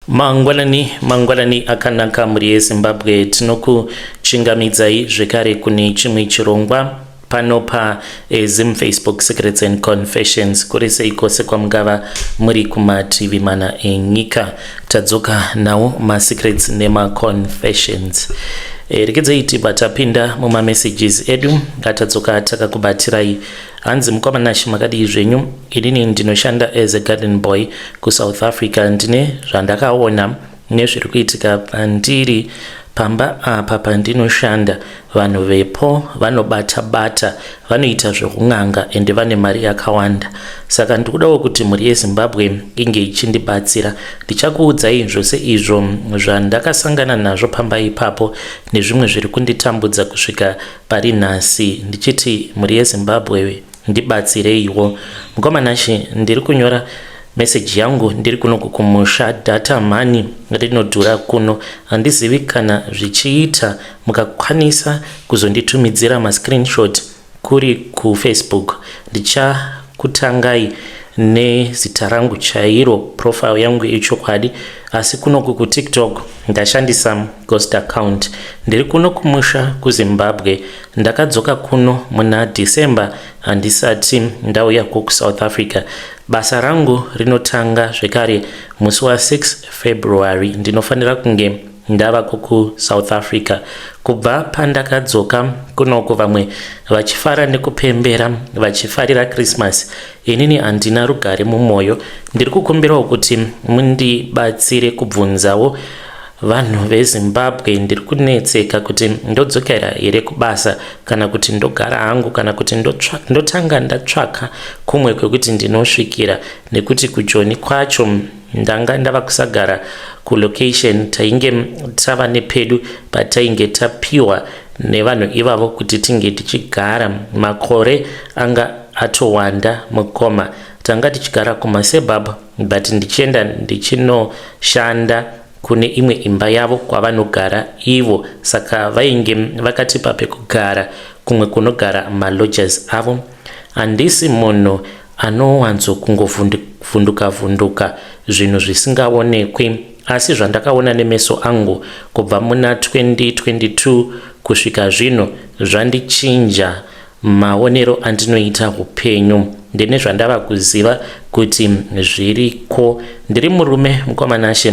Mangwanani, mangwanani akanaka mhuri yeZimbabwe, tinokuchingamidzai zvekare kune chimwe chirongwa pano pa eh, Zim Facebook Secrets and Confessions. Kuri sei kwose kwamungava muri kumativi mana enyika, tadzoka nawo masecrets nemaconfessions. Eh, regedzai tibva tapinda mumamessages edu atadzoka takakubatirai. Hanzi mukoma Nash, makadii zvenyu? Inini ndinoshanda as a garden boy kuSouth Africa. Ndine zvandakaona nezviri kuitika pandiri pamba apa pandinoshanda. Vanhu vepo vanobata bata, vanoita zvekun'anga ende vane mari yakawanda, saka ndikudawo kuti mhuri yeZimbabwe inge ichindibatsira. Ndichakuudzai zvose izvo zvandakasangana nazvo pamba ipapo nezvimwe zviri kunditambudza kusvika pari nhasi, ndichiti mhuri yeZimbabwe ndibatsireiwo. Mukoma Nashe, ndiri kunyora meseji yangu ndiri kunoku kumusha. Data mani rinodhura kuno, handizivi kana zvichiita mukakwanisa kuzonditumidzira mascreenshot kuri kuFacebook. Ndichakutangai nezita rangu chairo, profile yangu yechokwadi, asi kunoku kuTikTok ndashandisa ghost account. Ndiri kuno kumusha kuZimbabwe. Ndakadzoka kuno muna December, handisati ndauyako kuSouth Africa. Basa rangu rinotanga zvekare musi wa6 February, ndinofanira kunge ndavako kuSouth Africa. Kubva pandakadzoka kunoko, vamwe vachifara nekupembera vachifarira Christmas, inini handina rugare mumwoyo. Ndiri kukumbirawo kuti mundibatsire kubvunzawo vanhu veZimbabwe. Ndiri kunetseka kuti ndodzokera here kubasa kana kuti ndogara hangu, kana kuti ndotanga ndatsvaka kumwe kwekuti ndinosvikira, nekuti kuJoni kwacho ndanga ndava kusagara kulocation. Tainge tava nepedu patainge tapiwa nevanhu ivavo kuti tinge tichigara. Makore anga atowanda, mukoma. Tanga tichigara kumasuburb, but ndichienda ndichinoshanda kune imwe imba yavo kwavanogara ivo, saka vainge vakatipa pekugara kumwe kunogara malodgers avo. Handisi munhu anowanzokungovhunduka vhunduka zvinhu zvisingaonekwi, asi zvandakaona nemeso angu kubva muna 2022 kusvika zvino zvandichinja maonero andinoita upenyu. Ndine zvandava kuziva kuti zviriko. Ndiri murume, mukoma Nashe,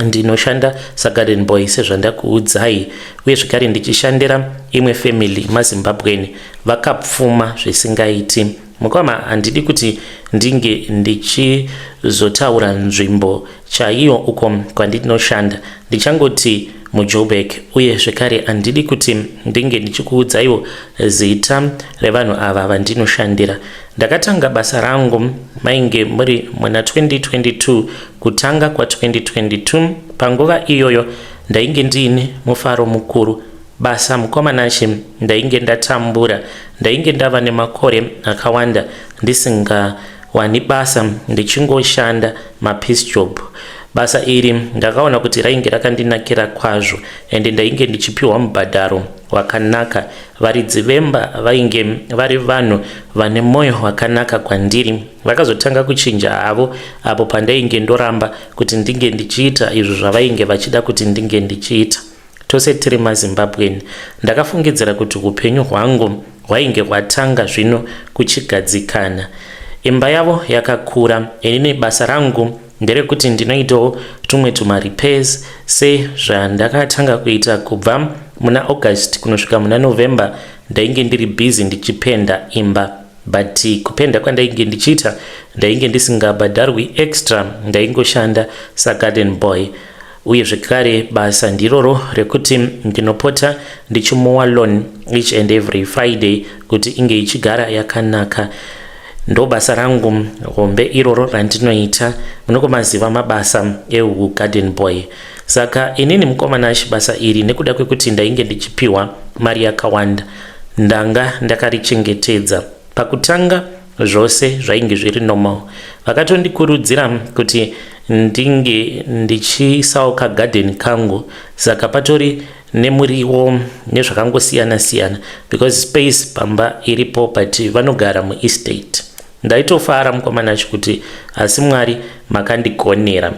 ndinoshanda sagarden boy sezvandakuudzai, uye zvekare ndichishandira imwe family, maZimbabwean vakapfuma zvisingaiti. Mukoma, handidi kuti ndinge ndichizotaura nzvimbo chaiyo uko kwandinoshanda, ndichangoti muJoburg, uye zvekare handidi kuti ndinge ndichikuudzaiwo zita revanhu ava vandinoshandira. Ndakatanga basa rangu mainge muri muna 2022, kutanga kwa2022. Panguva iyoyo ndainge ndiine mufaro mukuru. Basa, mukoma Nashe, ndainge ndatambura. Ndainge ndava nemakore akawanda ndisingawani basa, ndichingoshanda mapiece job. Basa iri ndakaona kuti rainge rakandinakira kwazvo, ende ndainge ndichipiwa mubhadharo wakanaka. Varidzi vemba vainge vari vanhu vane mwoyo wakanaka kwandiri. Vakazotanga kuchinja havo apo pandainge ndoramba kuti ndinge ndichiita izvo zvavainge vachida kuti ndinge ndichiita. Tose tiri maZimbabwean. Ndakafungidzira kuti upenyu hwangu hwainge hwatanga zvino kuchigadzikana. Imba yavo yakakura. Inini basa rangu nderekuti ndinoitawo tumwe tumarepairs sezvandakatanga kuita kubva muna August kunosvika muna November. Ndainge ndiri busy ndichipenda imba, but kupenda kwandainge ndichiita ndainge ndisingabhadharwi extra. Ndaingoshanda sagarden boy, uye zvekare basa ndiroro rekuti ndinopota ndichimowa lawn each and every Friday kuti inge ichigara yakanaka. Ndo basa rangu hombe iroro randinoita. Munokomaziva mabasa eugarden boy. Saka inini, mukoma Nashi, basa iri, nekuda kwekuti ndainge ndichipiwa mari yakawanda, ndanga ndakarichengetedza. Pakutanga zvose zvainge zviri normal. Vakatondikurudzira kuti ndinge ndichiisawo kagadheni kangu, saka patori nemuriwo nezvakangosiyana siyana, because space pamba iripo, but vanogara muestate. Ndaitofara, mukoma Nashi, kuti asi Mwari makandigonera.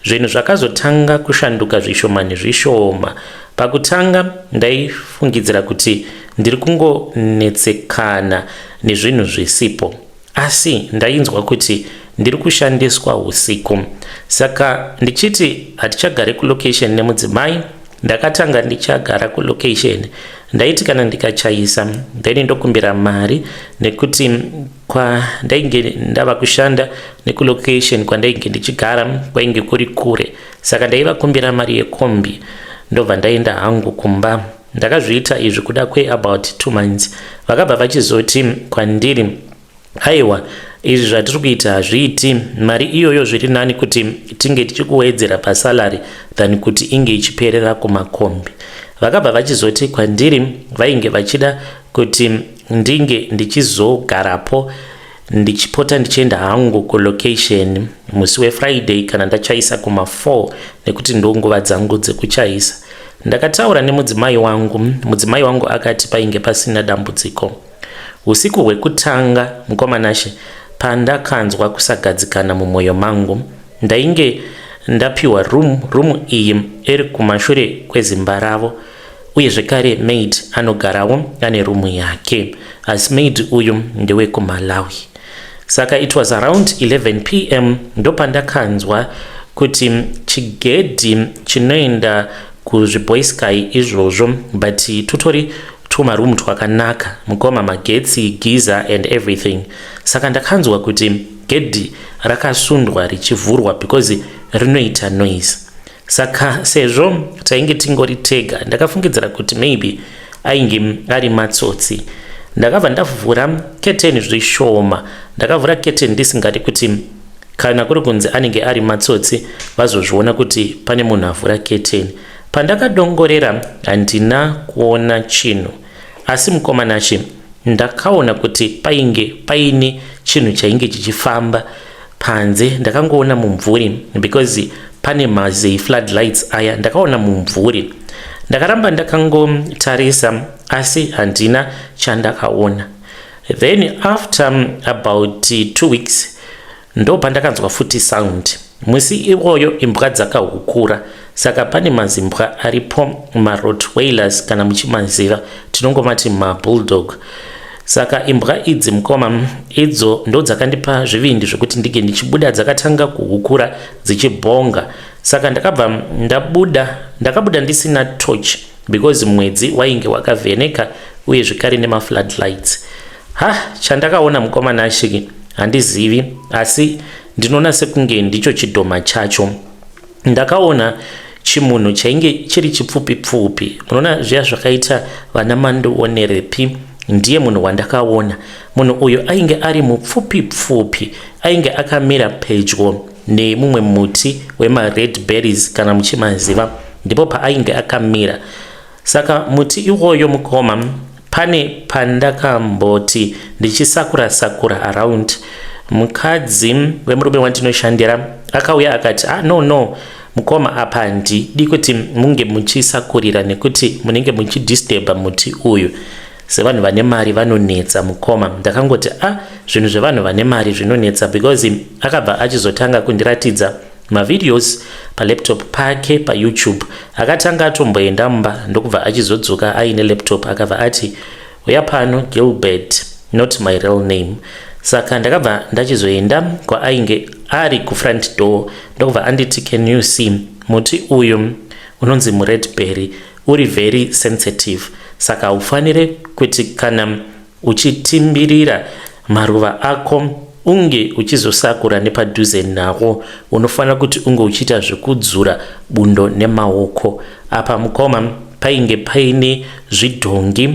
Zvinhu zvakazotanga kushanduka zvishoma nezvishoma. Pakutanga ndaifungidzira kuti ndiri kungonetsekana nezvinhu zvisipo. Asi ndainzwa kuti ndiri kushandiswa usiku. Saka ndichiti hatichagare kulocation nemudzimai, ndakatanga ndichagara kulocation. Ndaiti kana ndikachaisa then ndokumbira mari nekuti kwandainge ndava kushanda nekulocation kwandainge ndichigara kwainge kuri kure. Saka ndaivakumbira mari yekombi ndobva ndaenda hangu kumba. Ndakazviita izvi kuda kweabout 2 months. Vakabva vachizoti kwandiri, aiwa izvi zvatiri kuita hazviiti, mari iyoyo zviri nani kuti tinge tichikuwedzera pasalary than kuti inge ichiperera kumakombi. Vakabva vachizoti kwandiri vainge vachida kuti ndinge ndichizogarapo ndichipota ndichienda hangu kulocation musi weFriday kana ndachaisa kuma4 nekuti ndonguva dzangu dzekuchaisa. Ndakataura nemudzimai wangu, mudzimai wangu akati painge pasina dambudziko. Usiku hwekutanga mukoma Nashe, pandakanzwa kusagadzikana mumwoyo mangu, ndainge ndapiwa room, room iyi iri kumashure kwezimba ravo, uye zvekare maid anogarawo ane room yake, asi maid uyu ndewekuMalawi. Saka it was around 11 p.m. ndopandakanzwa kuti chigedhi chinoenda kuzviboysky izvozvo, but tutori tumaroom twakanaka mukoma, magetsi, geyser and everything. Saka ndakanzwa kuti gedhi rakasundwa richivhurwa because rinoita noise. Saka sezvo tainge tingori tega, ndakafungidzira kuti maybe ainge ari matsotsi. Ndakabva ndavhura keteni zvishoma. Ndakavhura keteni ndisingadi kuti kana kuri kunzi anenge ari matsotsi vazozviona kuti pane munhu avhura keteni. Pandakadongorera handina kuona chinhu, asi mukoma Nashe, ndakaona kuti painge paine chinhu chainge chichifamba panze. Ndakangoona mumvuri because pane mazei floodlights aya. Ndakaona mumvuri, ndakaramba ndakangotarisa asi handina chandakaona. Then after about 2 weeks ndo pandakanzwa futi sound. Musi iwoyo imbwa dzakahukura. Saka pane mazimbwa aripo, marottweilers kana muchimaziva, tinongomati mabulldog. Saka imbwa idzi mukoma, idzo ndo dzakandipa zvivindi zvekuti ndinge ndichibuda. Dzakatanga kuhukura dzichibhonga, saka ndakabva ndabuda. Ndakabuda ndisina torch because mwedzi wainge wakavheneka uye zvekare nemafloodlights. Ha, chandakaona mukoma Nashe handizivi, asi ndinoona sekunge ndicho chidhoma chacho. Ndakaona chimunhu chainge chiri chipfupi pfupi, munoona zviya zvakaita vana mandionerepi. Ndiye munhu wandakaona. Munhu uyu ainge ari mupfupi pfupi, ainge akamira pedyo nemumwe muti wemared berries kana muchimaziva, ndipo paainge akamira. Saka muti iwoyo mukoma, pane pandakamboti ndichisakura sakura around, mukadzi wemurume wandinoshandira akauya akati, "Ah, no, no mukoma, apa handidi kuti munge muchisakurira nekuti munenge muchidisturba muti uyu. Sevanhu vane mari vanonetsa mukoma." Ndakangoti, "A ah, zvinhu zvevanhu vane mari zvinonetsa," because akabva achizotanga kundiratidza mavideos palaptop pake paYouTube. Akatanga atomboenda mumba, ndokubva achizodzoka aine laptop. Akabva ati, "Uya pano Gilbert," not my real name. Saka ndakabva ndachizoenda kwaainge ari kufront door, ndokubva anditi, "Can you see muti uyu unonzi muredberry? Uri very sensitive, saka haufaniri kuti kana uchitimbirira maruva ako unge uchizosakura nepadhuze nawo. Unofanira kuti unge uchiita zvekudzura bundo nemaoko." Apa mukoma painge paine zvidhongi.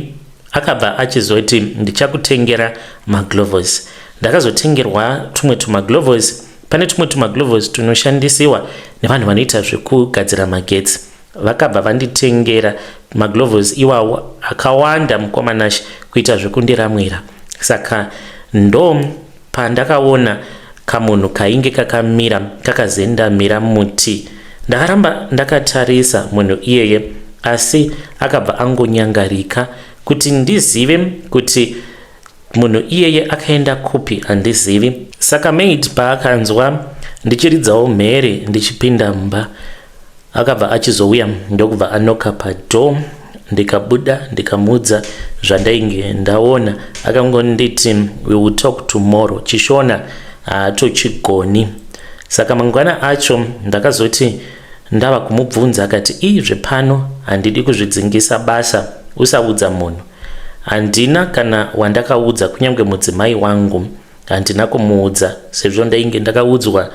Akabva achizoti, "Ndichakutengera magloves." Ndakazotengerwa tumwe tumagloves. Pane tumwe tumagloves tunoshandisiwa nevanhu vanoita zvekugadzira magetsi. Vakabva vanditengera magloves iwawo akawanda mukoma Nashe, kuita zvekundiramwira. Saka ndo pandakaona kamunhu kainge kakamira kakazendamira muti. Ndakaramba ndakatarisa munhu iyeye, asi akabva angonyangarika. Kuti ndizive kuti munhu iyeye akaenda kupi handizivi. Saka maid paakanzwa Ndichiridzawo mhere ndichipinda mumba. Akabva achizouya ndokubva anoka padoor, ndikabuda ndikamuudza zvandainge ndaona. Akangonditi, "We will talk tomorrow." Chishona haatochigoni. Saka mangwana acho ndakazoti ndava kumubvunza, akati, "Ii, zvepano handidi kuzvidzingisa basa, usaudza munhu." Handina kana wandakaudza, kunyange mudzimai wangu handina kumuudza, sezvo ndainge ndakaudzwa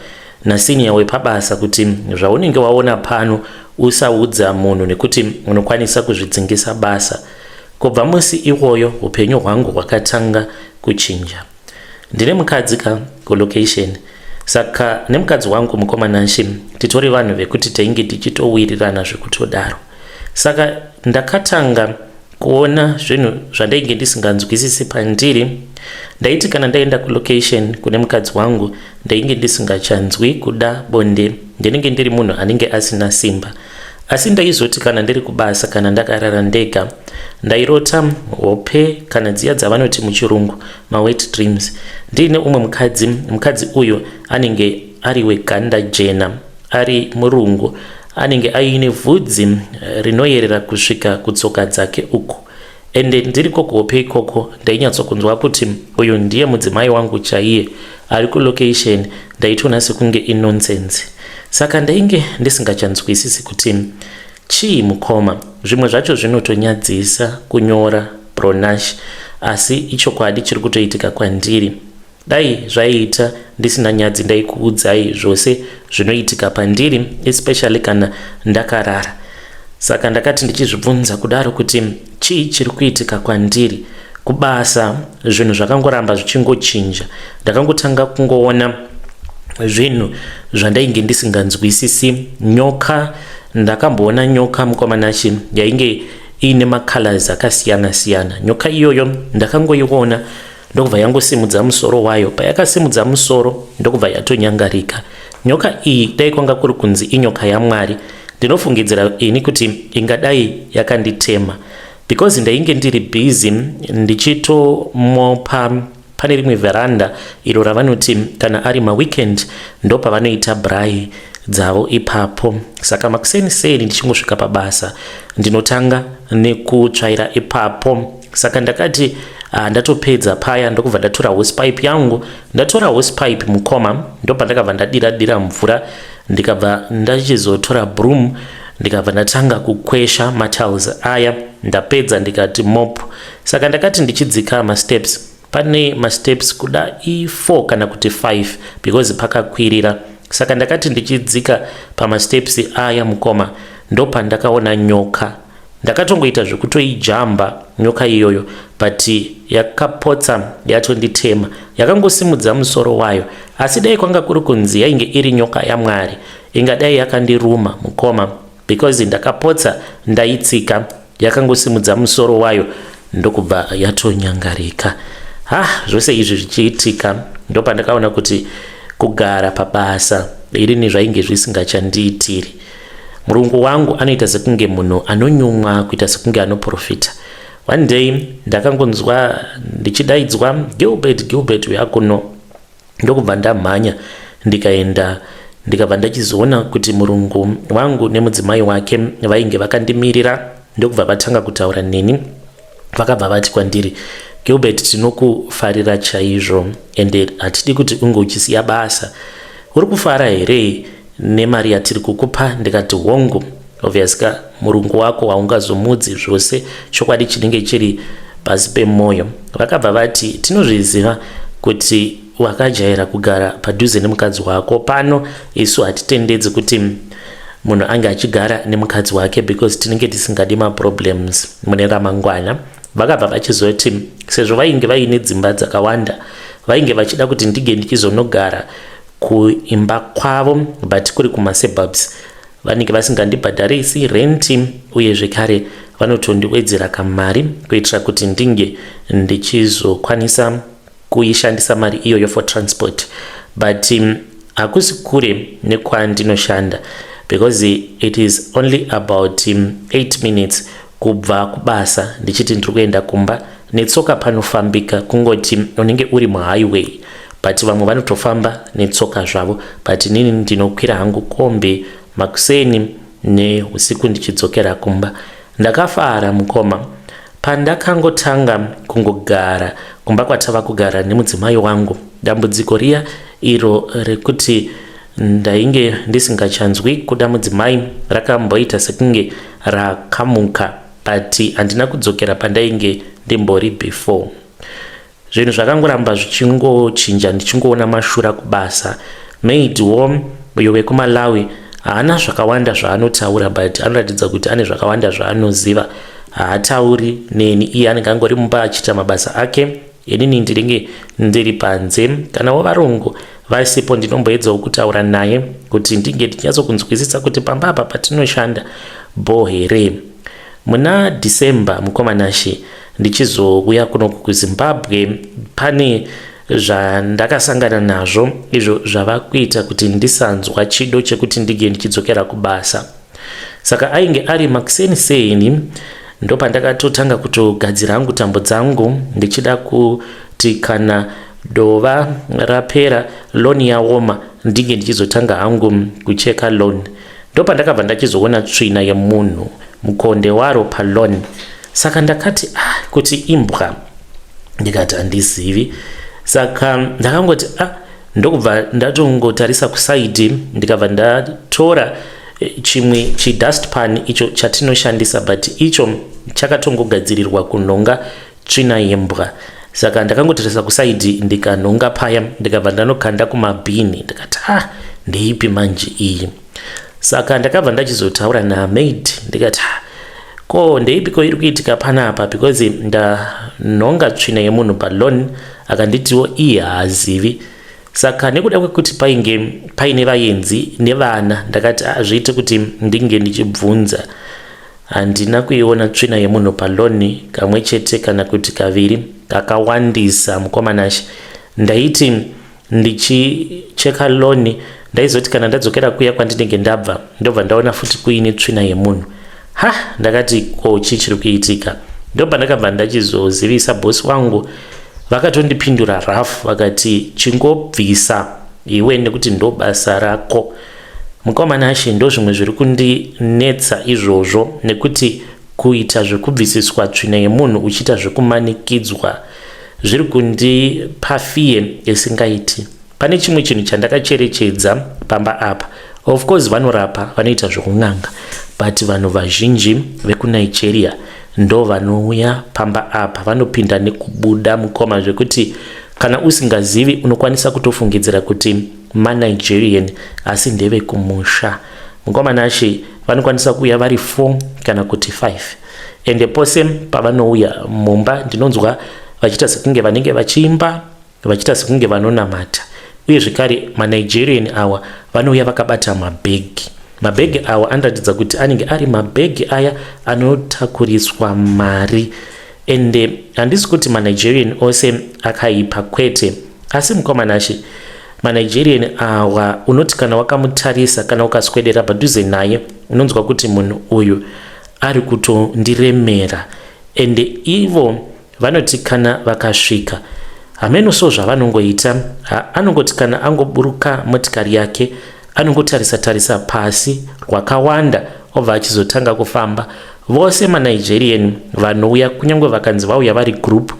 nasenior wepabasa kuti zvaunenge waona pano usaudza munhu nekuti unokwanisa kuzvidzingisa basa. Kubva musi iwoyo upenyu hwangu hwakatanga kuchinja. Ndine mukadzi ka kulocation, saka nemukadzi wangu, mukoma Nashi, titori vanhu vekuti tainge tichitowirirana zvekutodaro. Saka ndakatanga kuona zvinhu zvandainge ndisinganzwisisi pandiri. Ndaiti kana ndaenda kulocation kune mukadzi wangu, ndainge ndisingachanzwi kuda bonde, ndinenge ndiri munhu anenge asina simba. Asi ndaizoti kana ndiri kubasa, kana ndakarara ndega, ndairota hope kana dziya dzavanoti muchirungu mawet dreams, ndiine umwe mukadzi. Mukadzi uyu anenge ari weganda jena, ari murungu, anenge aine vhudzi rinoyerera kusvika kutsoka dzake uku. Ende ndiriko kuhope ikoko ndainyatsokunzwa kuti uyu ndiye mudzimai wangu chaiye ari kulocation. Ndaitoona sekunge inonsense. Saka ndainge ndisingachanzwisisi kuti chii, mukoma. Zvimwe zvacho zvinotonyadzisa kunyora, bro Nash, asi ichokwadi chiri kutoitika kwandiri. Dai zvaiita ndisina nyadzi, ndaikuudzai zvose zvinoitika pandiri, especially kana ndakarara. Saka ndakati ndichizvibvunza kudaro kuti chii chiri kuitika kwandiri, kubasa zvinhu zvakangoramba zvichingochinja. Ndakangotanga kungoona zvinhu zvandainge ndisinganzwisisi. Nyoka, ndakamboona nyoka, mukoma Nashi, yainge iine macolors akasiyana siyana. Nyoka iyoyo ndakangoiona, ndokubva yangosimudza musoro wayo. Payakasimudza musoro, ndokubva yatonyangarika. Nyoka iyi, dai kwanga kuri kunzi inyoka yaMwari, ndinofungidzira ini kuti ingadai yakanditema, because ndainge ndiri busy ndichitomopa pane rimwe veranda iro ravanoti kana ari maweekend ndo pavanoita braai dzavo ipapo. Saka makuseni seni ndichingosvika pabasa, ndinotanga nekutsvaira ipapo. Saka ndakati ndatopedza paya, ndokubva ndatora hosepipe yangu. Ndatora hosepipe, mukoma, ndopandakabva ndadira dira mvura, ndikabva ndachizotora broom, ndikabva ndatanga kukwesha matiles aya. Ndapedza, ndikati mop. Saka ndakati ndichidzika masteps, pane masteps kuda i4 kana kuti 5, because pakakwirira. Saka ndakati ndichidzika pamasteps aya, mukoma, ndopandakaona nyoka. Ndakatongoita zvekutoijamba nyoka iyoyo, but yakapotsa yatonditema. Yakangosimudza musoro wayo, asi dai kwanga kuri kunzi yainge iri nyoka yaMwari, ingadai yakandiruma, mukoma, because ndakapotsa ndaitsika. Yakangosimudza musoro wayo, ndokubva yatonyangarika. Ha, zvose izvi zvichiitika, ndopandakaona kuti kugara pabasa irini zvainge zvisingachandiitiri. Murungu wangu anoita sekunge munhu anonyumwa, kuita sekunge anoprofita. One day ndakangonzwa ndichidaidzwa, "Gilbert, Gilbert, uya kuno." Ndokubva ndamhanya ndikaenda, ndikabva ndachizoona kuti murungu wangu nemudzimai wake vainge vakandimirira, ndokubva vatanga kutaura neni. Vakabva vati kwandiri, "Gilbert, tinokufarira chaizvo, ende hatidi kuti unge uchisiya basa. Uri kufara here nemari yatiri kukupa?" Ndikati, "Hongu." Obvious ka, murungu wako haungazomudzi zvose chokwadi chinenge chiri pasi pemwoyo. Vakabva vati, "Tinozviziva kuti wakajaira kugara padhuze nemukadzi wako. Pano isu hatitendedzi kuti munhu ange achigara nemukadzi wake, because tinenge tisingadi maproblems mune ramangwana." Vakabva vachizoti sezvo vainge vaine dzimba dzakawanda, vainge vachida kuti ndinge ndichizonogara kuimba kwavo, but kuri kumasuburbs. Vanenge vasingandibhadharisi renti, uye zvekare vanotondiwedzera kamari kuitira kuti ndinge ndichizokwanisa kuishandisa mari iyoyo for transport. But hakusi kure nekwandinoshanda, because it is only about 8 minutes kubva kubasa ndichiti ndiri kuenda kumba netsoka. Panofambika, kungoti unenge uri muhighway. But vamwe vanotofamba netsoka zvavo, but inini ndinokwira hangu kombi makuseni neusiku ndichidzokera kumba. Ndakafara mukoma pandakangotanga kungogara kumba kwatava kugara nemudzimai wangu. Dambudziko riya iro rekuti ndainge ndisingachanzwi kuda mudzimai rakamboita sekunge rakamuka, but handina kudzokera pandainge ndimbori before. Zvinhu zvakangoramba zvichingochinja, ndichingoona mashura kubasa. Maid wo uyo wekuMalawi haana zvakawanda zvaanotaura, but anoratidza kuti ane zvakawanda zvaanoziva. Haatauri neni, iye anenge angori mumba achiita mabasa ake, inini ndinenge ndiri panze. Kanawo varungu vasipo, ndinomboedzawo kutaura naye kuti ndinge ndichinyatsokunzwisisa kuti pamba apa patinoshanda bho here. Muna December, mukoma Nashe, ndichizouya kunoku kuZimbabwe, pane zvandakasangana nazvo izvo zvava kuita kuti ndisanzwa chido chekuti ndinge ndichidzokera kubasa. Saka ainge ari makuseni seni, ndopandakatotanga kutogadzira hangu tambo dzangu, ndichida kuti kana dova rapera, lawn yaoma, ndinge ndichizotanga hangu kucheka lawn. Ndopandakabva ndachizoona tsvina yemunhu, mukonde waro palawn. Saka ndakati, ah, kuti imbwa? Ndikati handizivi. Saka ndakangoti ah, ndokubva ndatongotarisa kusaidi, ndikabva ndatora chimwe chidustpan icho chatinoshandisa, but icho chakatongogadzirirwa kunhonga tsvina yembwa. Saka ndakangotarisa kusaidi, ndikanhonga paya, ndikabva ndanokanda kumabhini. Ndikati, ah, ndeipi manje iyi? Saka ndakabva ndachizotaura namaid, ndikati, ah, ko ndeipiko iri kuitika panapa, because ndanhonga tsvina yemunhu palawn? Akanditiwo iye haazivi. Saka nekuda kwekuti painge paine vaenzi nevana, ndakati zviite kuti ndinge ndichibvunza. Handina kuiona tsvina yemunhu palawn kamwe chete kana kuti kaviri, kakawandisa, mukoma Nashe. Ndaiti ndichicheka lawn, ndaizoti kana ndadzokera kuya kwandinenge ndabva, ndobva ndaona futi kuine tsvina yemunhu. Ha, ndakati ko chii chiri kuitika? Ndopandakabva ndachizozivisa bosi wangu. Vakatondipindura rough, vakati chingobvisa iwe nekuti ndo basa rako. Mukoma Nashe, ndo zvimwe zviri kundinetsa izvozvo, nekuti kuita zvekubvisiswa tsvina yemunhu uchiita zvekumanikidzwa zviri kundipa fear isingaiti. Pane chimwe chinhu chandakacherechedza pamba apa. Of course vanorapa, vanoita zvekun'anga, but vanhu vazhinji vekuNigeria ndo vanouya pamba apa, vanopinda nekubuda, mukoma, zvekuti kana usingazivi unokwanisa kutofungidzira kuti maNigerian, asi ndevekumusha. Mukoma Nashe, vanokwanisa kuuya vari 4 kana kuti 5, ende pose pavanouya mumba ndinonzwa vachiita sekunge vanenge vachiimba, vachiita sekunge vanonamata. Uye zvekare maNigerian awa vanouya vakabata mabhegi. Mabhegi awa anoratidza kuti anenge ari mabhegi aya anotakuriswa mari. Ende handisi kuti maNigerian ose akaipa, kwete, asi mukoma Nashe, maNigerian awa unoti kana wakamutarisa, kana ukaswedera padhuze naye, unonzwa kuti munhu uyu ari kutondiremera. Ende ivo vanoti kana vakasvika, hameno so zvavanongoita, anongoti kana angoburuka motikari yake, anongotarisa tarisa pasi rwakawanda, obva achizotanga kufamba. Vose maNigerian vanouya, kunyange vakanzi vauya vari group,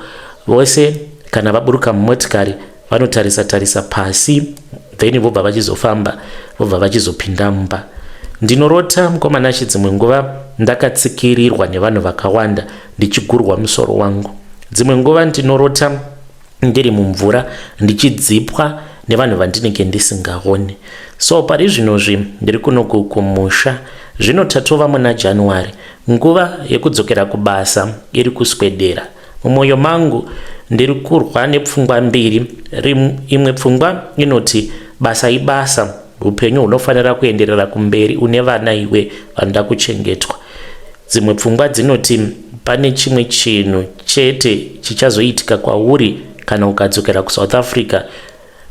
vose kana vaburuka mumotikari vanotarisa tarisa pasi, then vobva vachizofamba, vobva vachizopinda mumba. Ndinorota, mukoma Nashe, dzimwe nguva ndakatsikirirwa nevanhu vakawanda, ndichigurwa musoro wangu. Dzimwe nguva ndinorota ndiri mumvura, ndichidzipwa nevanhu vandinenge ndisingaoni. So pari zvinozvi ndiri kunoku kumusha. Zvino tatova muna January, nguva yekudzokera kubasa iri kuswedera. Mumwoyo mangu ndiri kurwa nepfungwa mbiri. Imwe pfungwa inoti basa ibasa, upenyu hunofanira kuenderera kumberi, une vana iwe vanoda kuchengetwa. Dzimwe pfungwa dzinoti pane chimwe chinhu chete chichazoitika kwauri kana ukadzokera kuSouth Africa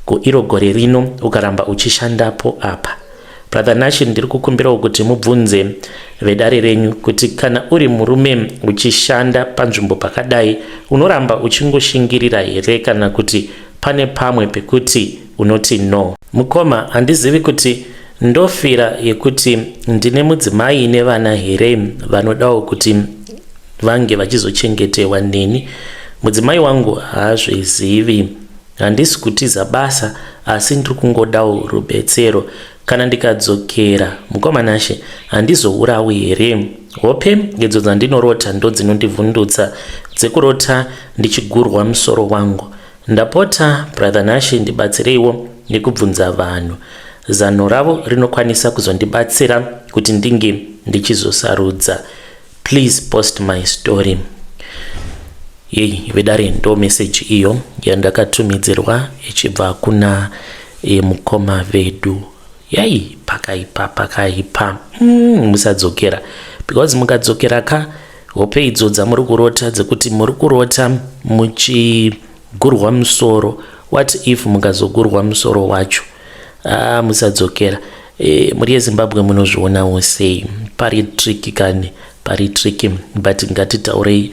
kuiro gore rino, ukaramba uchishandapo apa. Brother Nashe, ndiri kukumbirawo kuti mubvunze vedare renyu kuti kana uri murume uchishanda panzvimbo pakadai, unoramba uchingoshingirira here kana kuti Pane pamwe pekuti unoti no. Mukoma, handizivi kuti ndofira yekuti ndine mudzimai nevana here vanodawo kuti vange vachizochengetewa neni. Mudzimai wangu haazvizivi. Handisi kutiza basa asi ndiri kungodawo rubetsero. Kana ndikadzokera mukoma Nashe handizourawi here? Hope idzo dzandinorota ndodzinondivhundutsa dzekurota ndichigurwa musoro wangu. Ndapota brother Nashe ndibatsireiwo nekubvunza vanhu. Zano ravo rinokwanisa kuzondibatsira kuti ndinge ndichizosarudza. Please post my story. Yei vedare ndo message iyo yandakatumidzirwa ichibva kuna e, mukoma vedu. Yai pakaipa pakaipa. Musadzokera because mukadzokera ka hope idzo dzamuri kurota dzekuti muri kurota muchigurwa musoro, what if mukazogurwa musoro wacho? Ah, musadzokera. Muri yeZimbabwe munozvionawo sei? Pari tricky kani, pari tricky, but ngatitaurei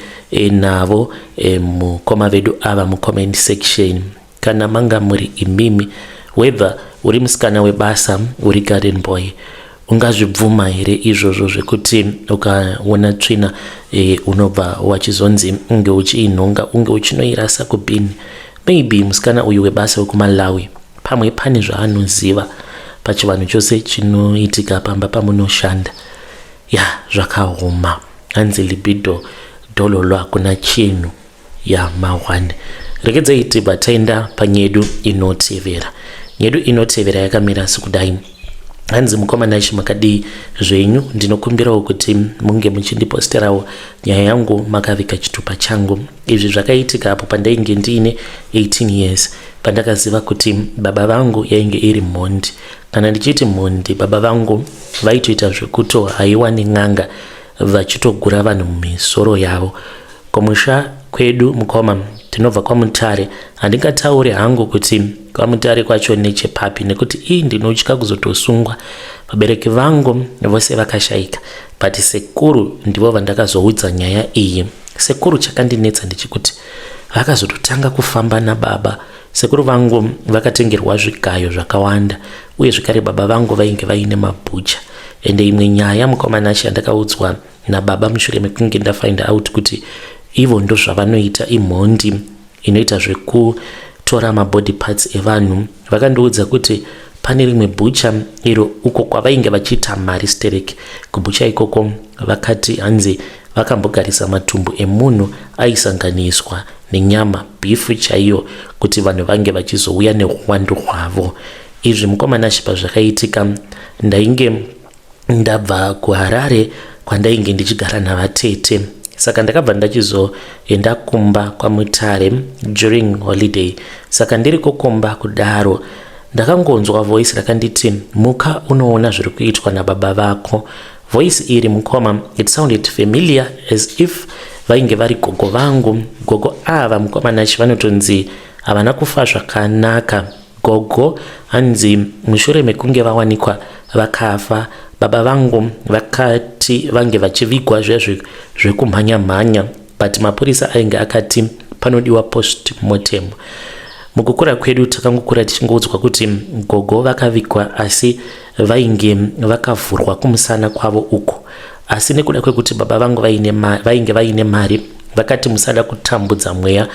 navo mukoma vedu ava mucomment section. Kana manga muri imimi, whether uri musikana webasa, uri garden boy, ungazvibvuma here izvozvo zvekuti ukaona tsvina unobva wachizonzi unge uchiinhonga, unge uchinoirasa kubhini? Maybe musikana uyu webasa wekuMalawi pamwe pane zvaanoziva pachivanhu chose chinoitika pamba pamunoshanda. Ya, zvakaoma. Hanzi libido dololo, hakuna chinhu yama1. Regedzai tibva taenda panyedu inotevera. Nyedu inotevera yakamira sekudai. Hanzi, mukoma Nashe, makadii zvenyu? Ndinokumbirawo kuti munge muchindiposterawo nyaya yangu makavika chitupa changu. Izvi zvakaitika apo pandainge ndiine 18 years, pandakaziva kuti baba vangu yainge iri mhondi. Kana ndichiti mhondi, baba vangu vaitoita zvekuto haiwa nen'anga, vachitogura vanhu mumisoro yavo. Kumusha kwedu mukoma, tinobva kwaMutare. Handingatauri hangu kuti kwaMutare kwacho nechepapi nekuti ii ndinotya kuzotosungwa. Vabereki vangu vose vakashayika, but sekuru ndivo vandakazoudza nyaya iyi. Sekuru, chakandinetsa ndechekuti vakazototanga kufamba nababa. Sekuru vangu vakatengerwa zvigayo zvakawanda, uye zvekare baba vangu vainge vaine mabhucha. Ende imwe nyaya, mukoma Nashe, yandakaudzwa nababa mushure mekunge ndafind out kuti ivo ndozvavanoita, imhondi inoita zvekutora mabody parts evanhu, vakandiudza kuti pane rimwe bhucha iro uko kwavainge vachiita mari sterek. Kubhucha ikoko vakati hanzi vakambogarisa matumbu emunhu aisanganiswa nenyama, beef chaiyo, kuti vanhu vange vachizouya neuwandu hwavo. Izvi, mukoma Nashe, pazvakaitika ndainge ndabva kuHarare kwandainge ndichigara navatete, saka ndakabva ndachizoenda kumba kwaMutare during holiday. Saka ndiri kukumba kudaro, ndakangonzwa voice rakanditi, "Muka unoona zviri kuitwa nababa vako." Voice iri, mukoma, it sounded familiar, as if vainge vari gogo vangu. Gogo ava, mukoma Nashe, vanotonzi havana kufa zvakanaka. Gogo hanzi mushure mekunge vawanikwa vakafa, baba vangu vakati vange vachivigwa zvezve zvekumhanya-mhanya, but mapurisa ainge akati panodiwa post mortem. Mukukura kwedu takangokura tichingoudzwa kuti gogo vakavigwa, asi vainge vakavhurwa kumusana kwavo uku. Asi nekuda kwekuti baba vangu vainge vaine mari, vakati musada kutambudza mweya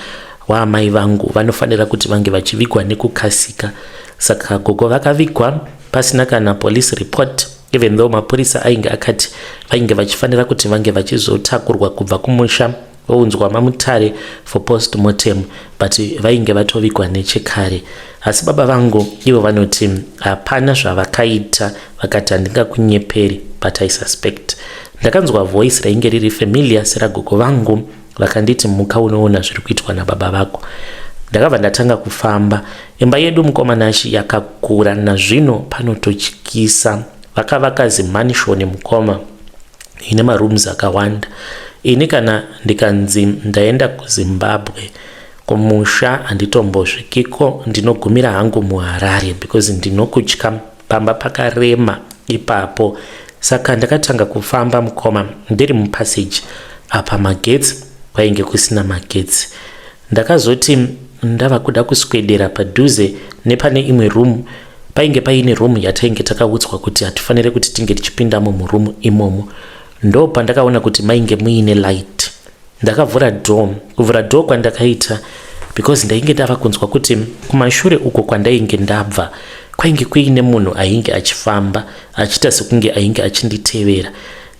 waamai vangu, vanofanira kuti vange vachivigwa nekukasika. Saka gogo vakavigwa pasina kana police report, even though mapurisa ainge akati vainge vachifanira kuti vange vachizotakurwa kubva kumusha vounzwa maMutare for post mortem, but vainge vatovigwa nechekare. Asi baba vangu ivo vanoti hapana zvavakaita, vakati handingakunyeperi, but I suspect. Ndakanzwa voice rainge riri familiar seragogo vangu, vakanditi, "Muka unoona zviri kuitwa nababa vako." Ndakabva ndatanga kufamba. Imba yedu, mukoma Nashe, yakakura, nazvino panototyisa. Vakavaka zimansion, mukoma, ine marooms akawanda. Ini kana ndikanzi ndaenda kuZimbabwe kumusha, handitombosvikiko, ndinogumira hangu muHarare because ndinokutya pamba pakarema ipapo. Saka ndakatanga kufamba, mukoma, ndiri mupassage. Apa magetsi, kwainge kusina magetsi. Ndakazoti ndava kuda kuswedera padhuze nepane imwe room, painge paine room yatainge takaudzwa kuti hatifaniri kuti tinge tichipindamo muroom imomo. Ndo pandakaona kuti mainge muine light. Ndakavhura door. Kuvhura door kwandakaita, because ndainge ndava kunzwa kuti kumashure uko kwandainge ndabva kwainge kuine munhu ainge achifamba achiita sekunge ainge achinditevera.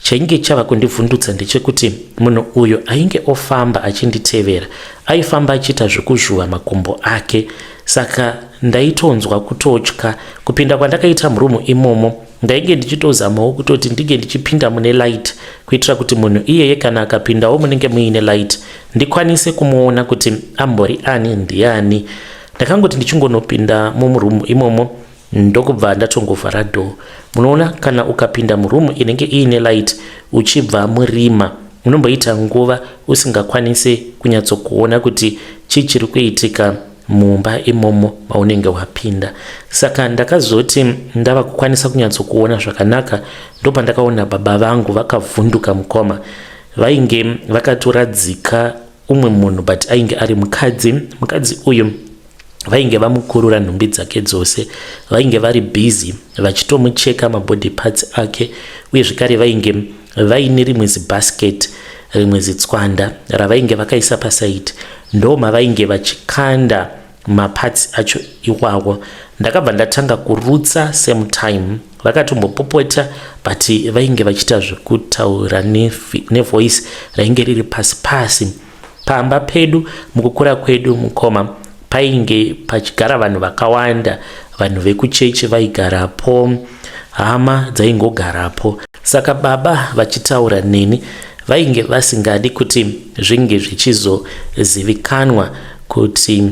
Chainge chava kundivhundutsa ndechekuti munhu uyu ainge ofamba achinditevera aifamba achiita zvekuzvuva makumbo ake, saka ndaitonzwa kutotya. Kupinda kwandakaita muroom imomo, ndainge ndichitozamawo kutoti ndinge ndichipinda mune light, kuitira kuti munhu iyeye kana akapindawo munenge muine light ndikwanise kumuona kuti ambori ani, ndiani. Ndakangoti ndichingonopinda mumuroom imomo, ndokubva ndatongovhara door. Munoona, kana ukapinda muroom inenge iine light uchibva murima, unomboita nguva usingakwanisi kunyatsokuona kuti chii chiri kuitika mumba imomo maunenge wapinda. Saka ndakazoti ndava kukwanisa kunyatsokuona zvakanaka, ndopandakaona baba vangu vakavhunduka, mukoma. Vainge vakatoradzika umwe munhu, but ainge ari mukadzi. Mukadzi uyu vainge vamukurura nhumbi dzake dzose, vainge vari busy vachitomucheka mabody parts ake. Uye zvekare vainge vaine rimwe zibasket, rimwe zitswanda ravainge vakaisa paside, ndo mavainge vachikanda maparts acho iwawo. Ndakabva ndatanga kurutsa same time. Vakatombopopota, but vainge vachiita zvekutaura nevoice rainge riri pasi pasi. Pamba pedu mukukura kwedu, mukoma, painge pachigara vanhu vakawanda. Vanhu vekuchechi vaigarapo, hama dzaingogarapo. Saka baba vachitaura neni vainge vasingadi kuti zvinge zvichizozivikanwa kuti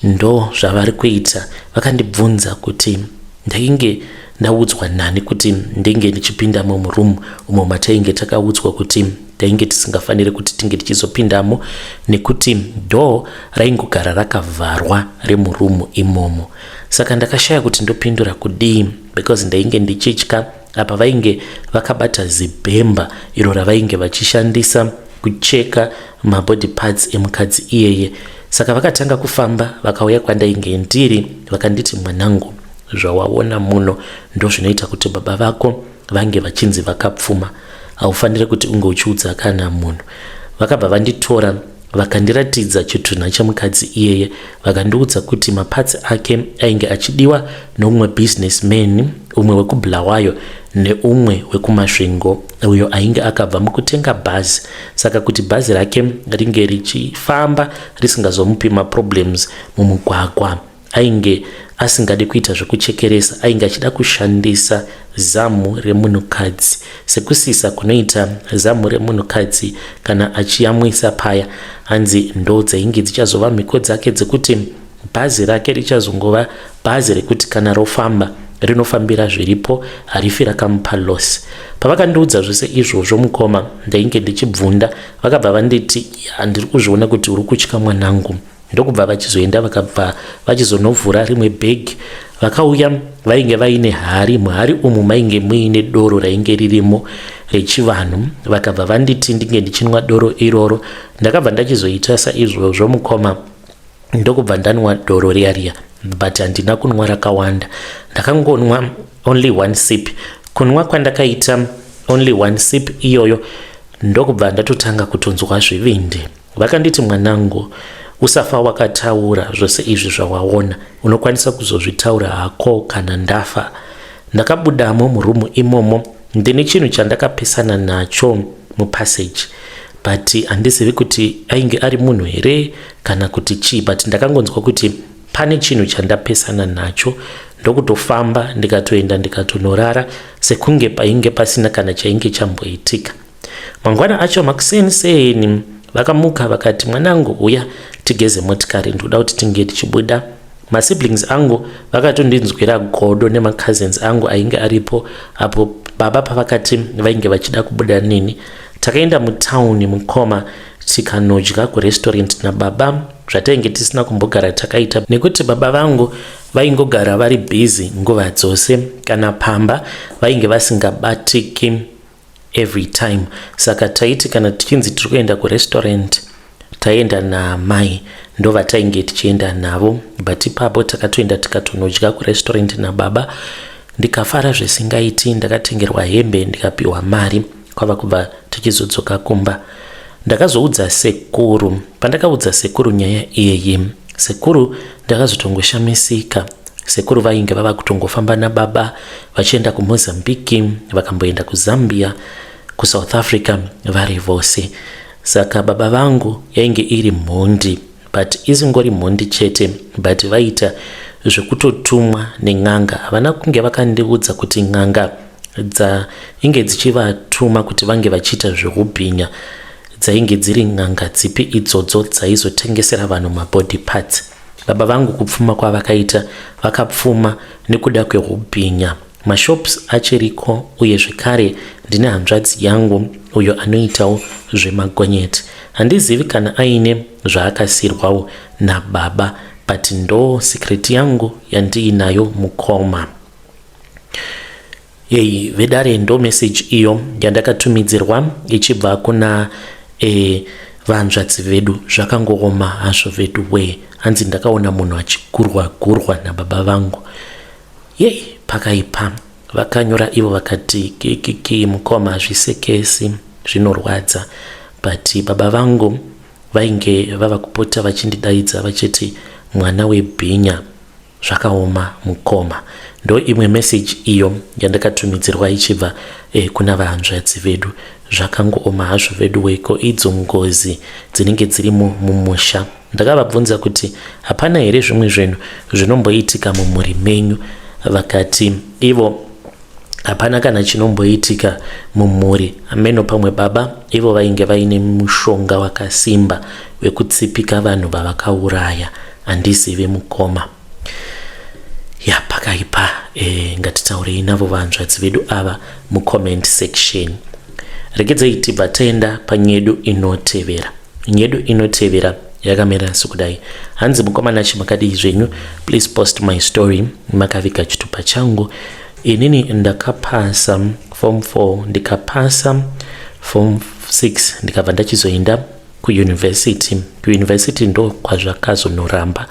ndo zvavari kuita. Vakandibvunza kuti ndainge ndaudzwa nani kuti ndinge ndichipindamo muroom umo matainge takaudzwa kuti tainge tisingafaniri kuti tinge tichizopindamo, nekuti door raingogara rakavharwa remuroom imomo. Saka ndakashaya kuti ndopindura kudii, because ndainge ndichitya. Apa vainge vakabata zibhemba iro ravainge vachishandisa kucheka mabody parts emukadzi iyeye. Saka vakatanga kufamba, vakauya kwandainge ndiri, vakanditi, "Mwanangu, zvawaona muno ndo zvinoita kuti baba vako vange vachinzi vakapfuma. Haufaniri kuti unge uchiudza kana munhu." Vakabva vanditora, vakandiratidza chitunha chemukadzi iyeye, vakandiudza kuti maparts ake ainge achidiwa neumwe businessman, umwe wekuBulawayo neumwe wekuMasvingo, uyo ainge akabva mukutenga bhazi. Saka kuti bhazi rake ringe richifamba risingazomupi maproblems mumugwagwa, ainge asingadi kuita zvekuchekeresa, ainge achida kushandisa zamu remunhukadzi, sekusisa kunoita zamu remunhukadzi kana achiyamwisa paya. Hanzi ndo dzainge dzichazova mhiko dzake dzekuti bhazi rake richazongova bhazi rekuti kana rofamba rinofambira zviripo, harifi rakamupa loss. Pavakandiudza zvose izvozvo, mukoma, ndainge ndichibvunda. Vakabva vanditi, "Handiri kuzviona kuti uri kutya, mwanangu." Ndokubva vachizoenda, vakabva vachizonovhura rimwe bhegi, vakauya vainge vaine hari. Muhari umu mainge muine doro rainge ririmo rechivanhu. Vakabva vanditi ndinge ndichinwa doro iroro. Ndakabva ndachizoita saizvozvo, mukoma, ndokubva ndanwa doro riya riya, but handina kunwa rakawanda. Ndakangonwa only one sip. Kunwa kwandakaita only one sip iyoyo, ndokubva ndatotanga kutonzwa zvivindi. Vakanditi, "Mwanangu, usafa wakataura zvose izvi zvawaona. Unokwanisa kuzozvitaura hako kana ndafa." Ndakabudamo muroom imomo. Ndine chinhu chandakapesana nacho mupassage, but handizivi kuti ainge ari munhu here kana kuti chii, but ndakangonzwa kuti pane chinhu chandapesana nacho, ndokutofamba ndikatoenda ndikatonorara sekunge painge pasina kana chainge chamboitika. Mangwana acho makuseni seni vakamuka, vakati, "Mwanangu, uya tigeze motikari, ndoda kuti tinge tichibuda." Masiblings angu vakatondinzwira godo nemacousins angu ainge aripo apo baba pavakati vainge vachida kubuda neni. Takaenda mutauni, mukoma, tikanodya kurestaurant nababa, zvatainge tisina kumbogara takaita, nekuti baba vangu vaingogara vari busy nguva dzose. Kana pamba vainge vasingabatiki every time. Saka taiti kana tichinzi tiri kuenda kurestaurant, Taienda naamai ndovatainge tichienda navo but ipapo takatoenda tikatonodya kurestaurant nababa ndikafara zvisingaiti ndakatengerwa hembe ndikapiwa mari kwava kubva tichizodzoka kumba. Ndakazoudza sekuru pandakaudza sekuru nyaya iyi sekuru ndakazotongoshamisika sekuru vainge vava kutongofamba nababa vachienda kuMozambique vakamboenda kuZambia kuSouth Africa vari vose saka baba vangu yainge iri mhondi but isingori mhondi chete but vaita zvekutotumwa nen'anga havana kunge vakandiudza kuti n'anga dzainge dzichivatuma kuti vange vachiita zvehubhinya dzainge dziri n'anga dzipi idzodzo dzaizotengesera vanhu mabody parts baba vangu kupfuma kwavakaita vakapfuma nekuda kwehubhinya Mashops achiriko uye zvekare ndine hanzvadzi yangu uyo anoitawo zvemagonyeti. Handizivi kana aine zvaakasiirwawo nababa but ndo secret yangu yandiinayo mukoma. Yei vedare ndo message iyo yandakatumidzirwa ichibva kuna e, vanzvadzi vedu zvakangooma hazvo vedu wee hanzi ndakaona munhu achigurwa gurwa nababa vangu Yei pakaipa. Vakanyora ivo vakati kikiki mukoma hazvisekesi zvinorwadza but baba vangu vainge vava kupota vachindidaidza vachiti mwana webhinya zvakaoma mukoma ndo imwe message iyo yandakatumidzirwa ichibva eh, kuna vahanzvadzi vedu zvakangooma hazvo vedu weko idzo ngozi dzinenge dzirimo mumusha Ndakavabvunza kuti hapana here zvimwe zvinhu zvinomboitika mumhuri menyu vakati ivo hapana kana chinomboitika mumhuri hameno pamwe baba ivo vainge vaine mushonga wakasimba wekutsipika vanhu vavakauraya handizive mukoma ya pakaipa e, ngatitaurei navo vanzvadzi vedu ava mucomment section regedzei tibva taenda panyedu inotevera Nyedu inotevera yakamira sekudai. Hanzi mukoma Nashe makadii zvenyu? Please post my story. Makaviga chitupa changu. Inini ndakapasa form 4 ndikapasa form 6 ndikabva ndachizoenda kuuniversity. Kuuniversity ndo kwazvakazonoramba.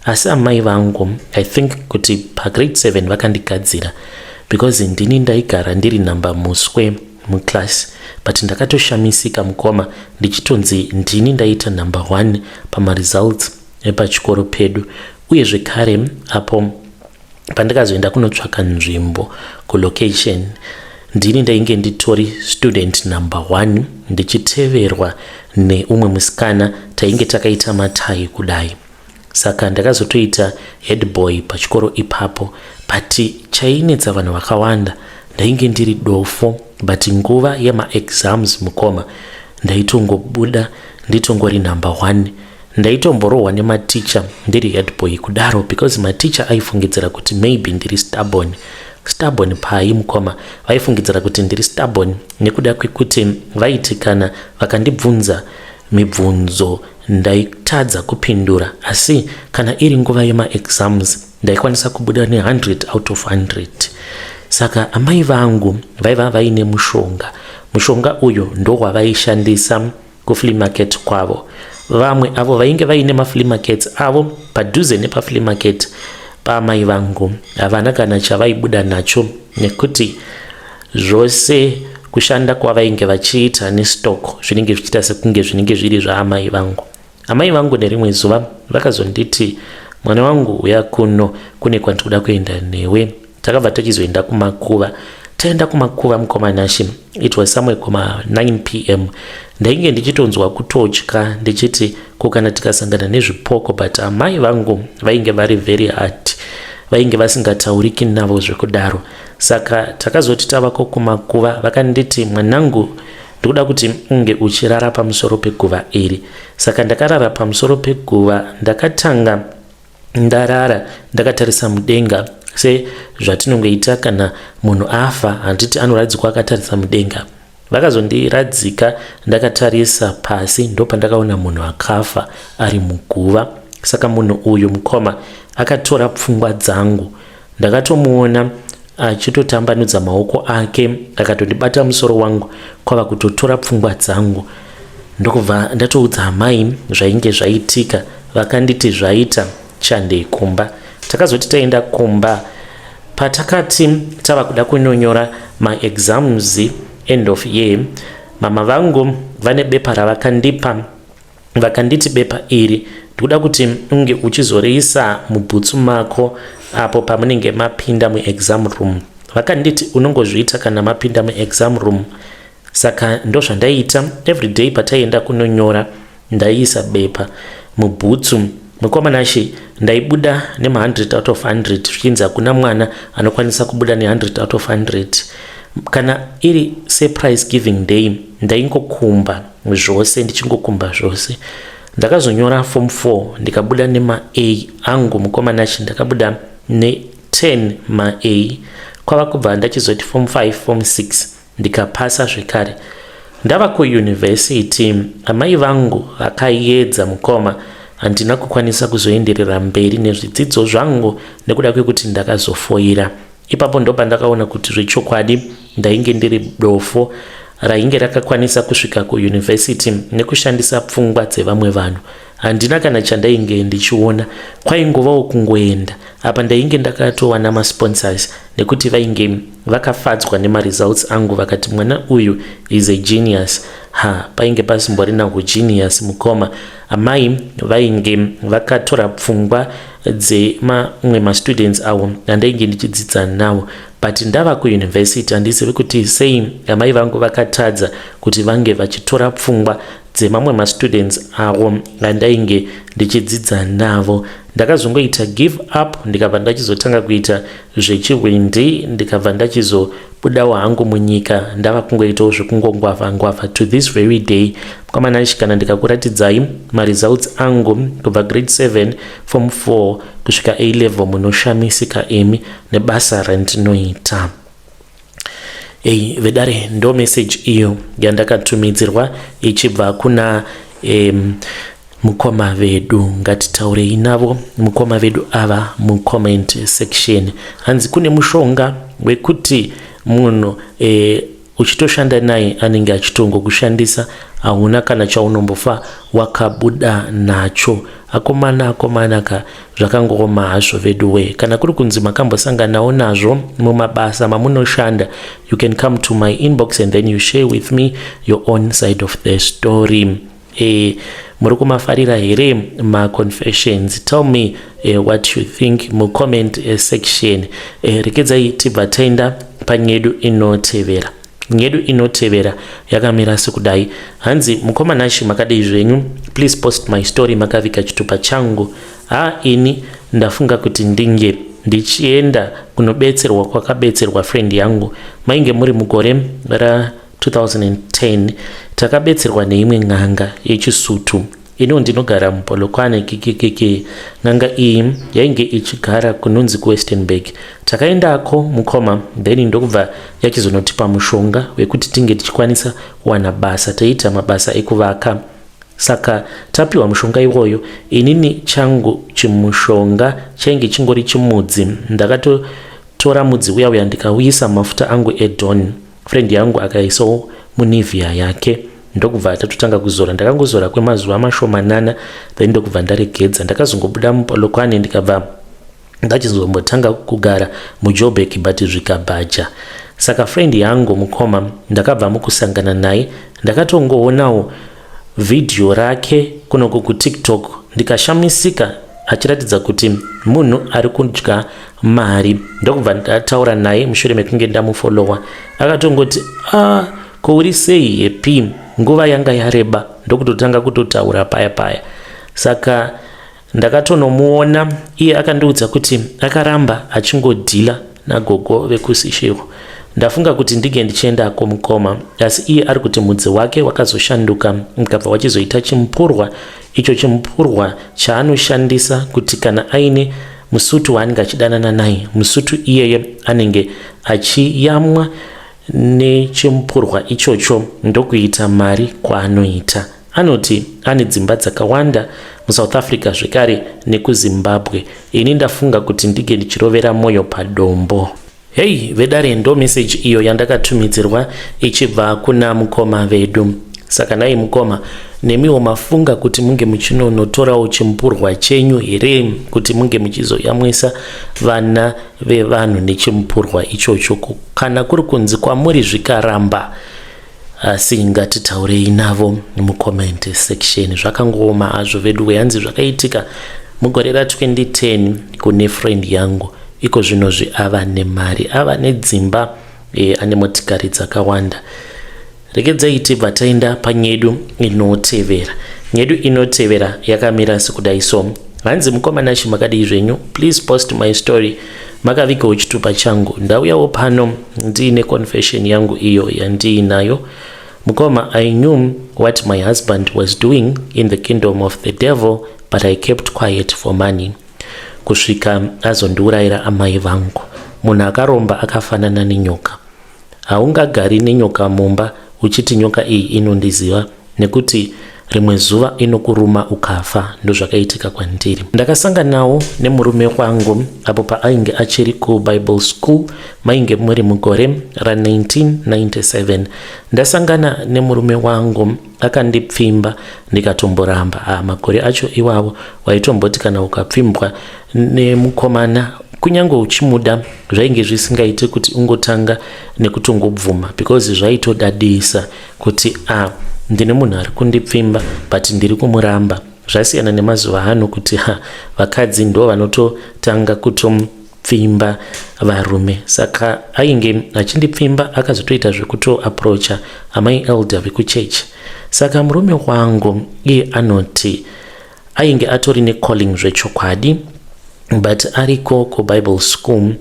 Asi amai vangu I think kuti pagrade 7 vakandigadzira because ndini ndaigara ndiri number muswe muclass but ndakatoshamisika mukoma ndichitonzi ndini ndaita number one pamaresults epachikoro pedu uye zvekare apo pandakazoenda kunotsvaka nzvimbo kulocation ndini ndainge nditori student number one ndichiteverwa neumwe musikana tainge takaita matai kudai Saka ndakazotoita head boy pachikoro ipapo but chainetsa vanhu vakawanda ndainge ndiri dofo but nguva yemaexams mukoma ndaitongobuda nditongori number one ndaitomborohwa nematicha ndiri head boy kudaro because maticha aifungidzira kuti maybe ndiri stubborn stubborn pai mukoma vaifungidzira kuti ndiri stubborn nekuda kwekuti vaiti kana vakandibvunza mibvunzo ndaitadza kupindura asi kana iri nguva yemaexams ndaikwanisa kubuda ne100 out of 100 saka amai vangu vaiva vaine mushonga mushonga uyu ndowavaishandisa kuflea market kwavo vamwe avo vainge vaine maflea markets avo padhuze nepaflea market paamai vangu havana kana chavaibuda nacho nekuti Zvose kushanda kwavainge vachiita nestock zvinenge zvichiita sekunge zvinenge zviri zvaamai vangu. Amai vangu nerimwe zuva vakazonditi mwana wangu uya kuno kune kwandikuda kuenda newe. Takabva tachizoenda kumakuva. Taenda kumakuva mukoma Nashe it was somewhere kuma 9 pm. Ndainge ndichitonzwa kutotya ndichiti ko kana tikasangana nezvipoko but amai vangu vainge vari very hard vainge vasingatauriki navo zvekudaro. Saka takazoti tavako kumakuva vakanditi mwanangu ndikuda kuti unge uchirara pamusoro peguva iri. Saka ndakarara pamusoro peguva ndakatanga ndarara ndakatarisa mudenga sezvatinongoita kana munhu afa handiti anoradzikwa akatarisa mudenga. Vakazondiradzika ndakatarisa pasi ndopandakaona munhu akafa ari muguva. Saka munhu uyu mukoma akatora pfungwa dzangu. Ndakatomuona achitotambanudza maoko ake akatondibata musoro wangu kwava kutotora pfungwa dzangu. Ndokubva ndatoudza amai zvainge zvaitika vakanditi zvaita chandei kumba. Takazoti taenda kumba patakati tava kuda kunonyora maexams end of year mama vangu vane bepa ravakandipa vakanditi bepa iri ndikuda kuti unge uchizoriisa mubhutsu mako apo pamunenge mapinda muexam room vakanditi unongozviita kana mapinda muexam room saka ndozvandaiita everyday pataienda kunonyora ndaiisa bepa mubhutsu mukoma Nashe ndaibuda nema100 out of 100 zvichinzi hakuna mwana anokwanisa kubuda ne100 out of 100 kana iri surprise giving day ndaingokumba zvose ndichingokumba zvose ndakazonyora form 4 ndikabuda nema A angu mukoma Nashe ndakabuda ne10 ma A kwava kubva ndachizoti form 5 form 6 ndikapasa zvekare ndava kuyunivhesiti amai vangu vakaedza mukoma handina kukwanisa kuzoenderera mberi nezvidzidzo zvangu nekuda kwekuti ndakazofoira ipapo ndopandakaona kuti zvechokwadi ndainge ndiri dofo rainge rakakwanisa kusvika kuyunivhesiti nekushandisa pfungwa dzevamwe vanhu handina kana chandainge ndichiona kwaingovawo kungoenda apa ndainge ndakatowana masponsors nekuti vainge vakafadzwa nemaresults angu vakati mwana uyu is a genius ha painge pasimborina ugenius mukoma amai vainge vakatora pfungwa dzemamwe mastudents avo andainge ndichidzidza navo but ndava kuyunivhesiti handizivi kuti sei amai vangu vakatadza kuti vange vachitora pfungwa dzemamwe mastudents avo andainge ndichidzidza navo ndakazongoita give up ndikabva ndachizotanga kuita zvechihwindi ndikabva ndachizobudawo hangu munyika ndava kungoitawo zvekungongwavha ngwavha to this very day mukoma Nashe kana ndikakuratidzai maresults angu kubva grade 7 form 4 kusvika a level munoshamisika imi nebasa randinoita ei vedare ndo message iyo yandakatumidzirwa ichibva kuna mukoma vedu ngatitaurei navo mukoma vedu ava mucomment section hanzi kune mushonga wekuti munhu e, uchitoshanda naye anenge achitongokushandisa hauna kana chaunombofa wakabuda nacho akomana akomana ka zvakangooma hazvo vedu we kana kuri kunzi makambosanganawo nazvo mumabasa mamunoshanda you can come to my inbox and then you share with me your own side of the story e, muri kumafarira here maconfessions tell me what you think mucomment section e, rekedzai tibva taenda panyedu inotevera nyedu inotevera yakamira sekudai hanzi mukoma Nashe makadei zvenyu please post my story makavika chitupa changu ha ini ndafunga kuti ndinge ndichienda kunobetserwa kwakabetserwa friend yangu mainge muri mugore ra2010 takabetserwa neimwe n'anga yechisutu iniwo ndinogara mupolokwane kikikiki n'anga iyi yainge ichigara kunonzi kuWestenburg takaendako mukoma then ndokubva yachizonotipa mushonga wekuti tinge tichikwanisa kuwana basa taiita mabasa ekuvaka saka tapiwa mushonga iwoyo inini changu chimushonga chainge chingori chimudzi ndakatotora mudzi uya uya ndikauisa mafuta angu eDawn friend yangu akaisawo muNivea yake ndokubva tatotanga kuzora ndakangozora kwemazuva mashomanana then ndokubva ndaregedza ndakazongobuda mupolokwane ndikabva ndachizombotanga kugara muJoburg but zvikabhaja saka friend yangu mukoma ndakabva mukusangana naye ndakatongoonawo vhidhiyo rake kunoku kuTikTok ndikashamisika achiratidza kuti munhu ari kudya mari ndokubva ndataura naye mushure mekunge ndamufollowa akatongoti a ah, ko uri sei happy nguva yanga yareba ndokutotanga kutotaura paya paya saka ndakatonomuona iye akandiudza kuti akaramba achingodhila nagogo vekusishiro ndafunga kuti ndinge ndichiendako mukoma asi iye ari kuti mudzi wake wakazoshanduka ukabva wachizoita chimupurwa icho chimupurwa chaanoshandisa kuti kana aine musutu waanenge achidanana naye musutu iyeye anenge achiyamwa nechimupurwa ichocho ndokuita mari kwaanoita anoti ane dzimba dzakawanda muSouth Africa zvekare nekuZimbabwe ini ndafunga kuti ndinge ndichirovera mwoyo padombo hei vedare ndo meseji iyo yandakatumidzirwa ichibva kuna mukoma vedu. Saka nhai mukoma, nemiwo mafunga kuti munge muchinonotorawo chimupurwa chenyu here kuti munge muchizoyamwisa vana vevanhu nechimupurwa ichocho? Kana kuri kunzi kwamuri zvikaramba, asi ngatitaurei navo mucomment section. Zvakangooma hazvo veduwe. Hanzi zvakaitika mugore ra2010 kune friend yangu. Iko zvinozvi ava nemari, ava nedzimba, ane motikari dzakawanda. Regedzai tibva taenda panyedu inotevera. Nyedu inotevera yakamira sekudai so. Hanzi, "Mukoma Nashi, makadii zvenyu? Please post my story, makavigawo chitupa changu. Ndauyawo pano ndiine confession yangu iyo yandiinayo. Mukoma, I knew what my husband was doing in the kingdom of the devil, but I kept quiet for money kusvika azondiurayira amai vangu. Munhu akaromba akafanana nenyoka. Haungagari nenyoka mumba uchiti nyoka iyi inondiziva, nekuti rimwe zuva inokuruma ukafa. Ndozvakaitika kwandiri. Ndakasanganawo nemurume wangu apo paainge achiri kuBible school, mainge muri mugore ra1997. Ndasangana nemurume wangu, akandipfimba ndikatomboramba. Ah, makore acho iwavo waitomboti kana ukapfimbwa nemukomana, kunyange uchimuda, zvainge zvisingaiti kuti ungotanga nekutongobvuma, because zvaitodadisa kuti a ah, ndine munhu ari kundipfimba but ndiri kumuramba. Zvasiyana nemazuva ano kuti ha, vakadzi ndo vanototanga kutomupfimba varume. Saka ainge achindipfimba, akazotoita zvekutoapproacha amai elder vekuchechi. Saka murume wangu iye anoti ainge atori necalling zvechokwadi, but ariko kuBible school.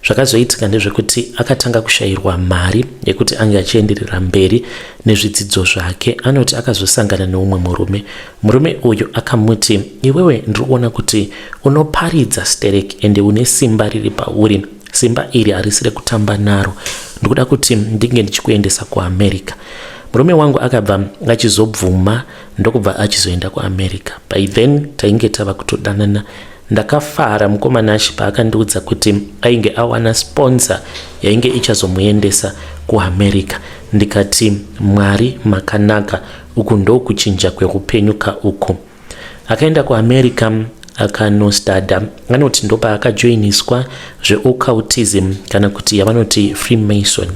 Zvakazoitika ndezvekuti akatanga kushayirwa mari yekuti ange achienderera mberi nezvidzidzo zvake. Anoti akazosangana neumwe murume. Murume uyu akamuti, 'Iwewe, ndiri kuona kuti unoparidza sterek ende une simba riri pauri. Simba iri harisi rekutamba naro. Ndikuda kuti ndinge ndichikuendesa kuAmerica.' Murume wangu akabva achizobvuma, ndokubva achizoenda kuAmerica. By then tainge tava kutodanana. Ndakafara mukoma Nashi paakandiudza kuti ainge awana sponsor yainge ichazomuendesa kuAmerica. Ndikati, 'Mwari makanaka, uku ndokuchinja kweupenyu ka uku.' Akaenda kuAmerica akanostada. Anoti ndopaakajoiniswa zveoccultism, kana kuti yavanoti Freemason.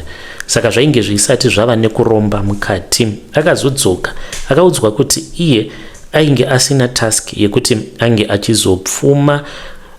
Saka zvainge zvisati zvava nekuromba mukati. Akazodzoka, akaudzwa kuti iye ainge asina task yekuti ange achizopfuma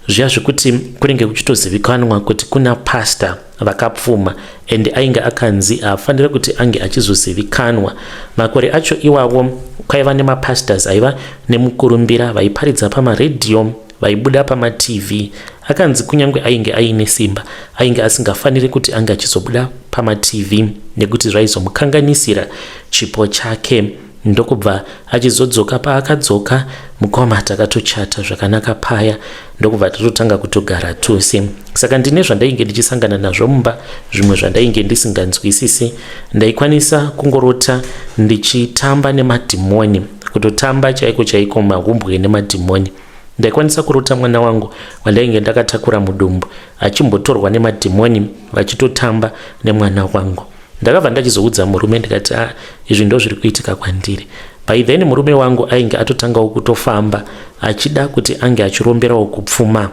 zviya zvekuti kunenge kuchitozivikanwa kuti kuna pastor vakapfuma, and ainge akanzi haafaniri kuti ange achizozivikanwa. Makore acho iwawo kwaiva nemapastors aiva nemukurumbira, vaiparidza pamaredhiyo, vaibuda pamaTV. Akanzi kunyange ainge aine simba, ainge asingafaniri kuti ange achizobuda pamaTV nekuti zvaizomukanganisira chipo chake. Ndokubva achizodzoka. Paakadzoka, mukoma, takatochata zvakanaka paya, ndokubva tatotanga kutogara tose. Saka ndine zvandainge ndichisangana nazvo mumba, zvimwe zvandainge ndisinganzwisisi. Ndaikwanisa kungorota ndichitamba nemadhimoni, kutotamba chaiko chaiko, mahumbwe nemadhimoni. Ndaikwanisa kurota mwana wangu wandainge ndakatakura mudumbu achimbotorwa nemadhimoni, vachitotamba nemwana wangu. Ndakabva ndachizoudza murume, ndikati, "A, ah, izvi ndo zviri kuitika kwandiri." By then murume wangu ainge atotangawo kutofamba achida kuti ange achiromberawo kupfuma,